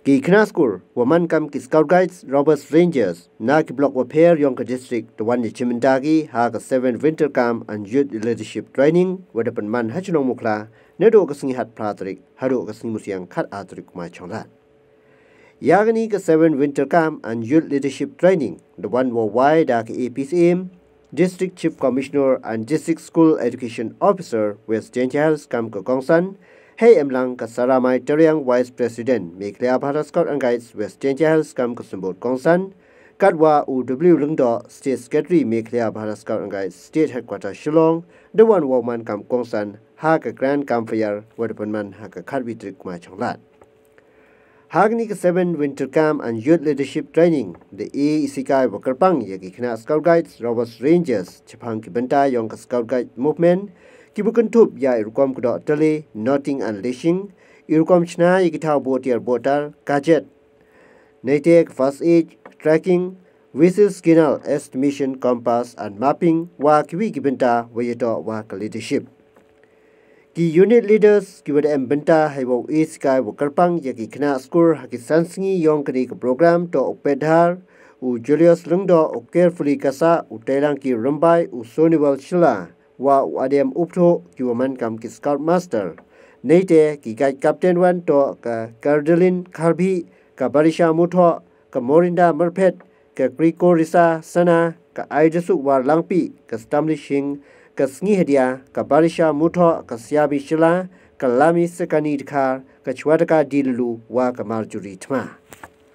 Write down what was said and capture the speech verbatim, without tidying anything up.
Ki khynnah skur wa man kam ki Scout Guides, Robbers, Rangers na ki block wa pher yong ka district da wan ya chimbynta ki ha ka seven Winter Camp and Youth Leadership Training wa da pynman ha chnong Mukhla, naduh ka sngi Hatphra tarik haduh ka sngi Musiang khat ar tarik u Maichonglad. Ya kani ka seven Winter Camp and Youth Leadership Training da wan wow wai da ka A P C M, District Chief Commissioner and District School Education Officer West Jaintia Hills kam ka kongsan, hei emlang ka Saramai Teriang, Vice President Meghalaya Bhara Scout and Guides West Jaintia Hills kam ka symbud kongsan, katwa u W Lyngdoh, State Secretary Meghalaya Bhara Scout and Guides State Headquarter Shillong, da wan wow man kam kongsan ha ka Grand Campfire wa da pynman ha ka khatwi tarik u Maichonglad. Ha kani ka seven Winter Camp and Youth Leadership Training da e i sikai wa kyrpang ya ki khynnah Scout Guides, Robbers, Rangers chaphang ki bynta yong ka Scout Guide Movement, ki wa kynthup ya i rukom kdoh tylli, knotting and lashing, i rukom chna ya ki thaw boh tiar boh tar, gadget, neite ka first aid, tracking, whistle signal, estimation, compass and mapping wa kiwi ki bynta wa yatoh wa ka leadership. Ki unit leaders ki wa da em bynta hei wow e sikai wa kyrpang ya ki khynnah skur ha ki san sngi yong kani ka program toh u Petdhar, u Julius Lyngdoh, u Carefully Kasa, u Tailangki Rymbai, u Soniwal Shylla wa u Adem Upthuh, ki wa man kam ki Scout Master. Neite ki Guide Captain wan toh ka Cardeline Kharbhih, ka Barisha Muthoh, ka Morinda Myrphet, ka Krikorisa Sana, ka Aidasuk Warlangpih, ka Stamli Singh, ka Sngi Hadia, ka Barisha Muthoh, ka Siabi Shylla, ka Lami Sekani Dkhar, ka Chwataka Dilulu wa ka Marjorie Thma.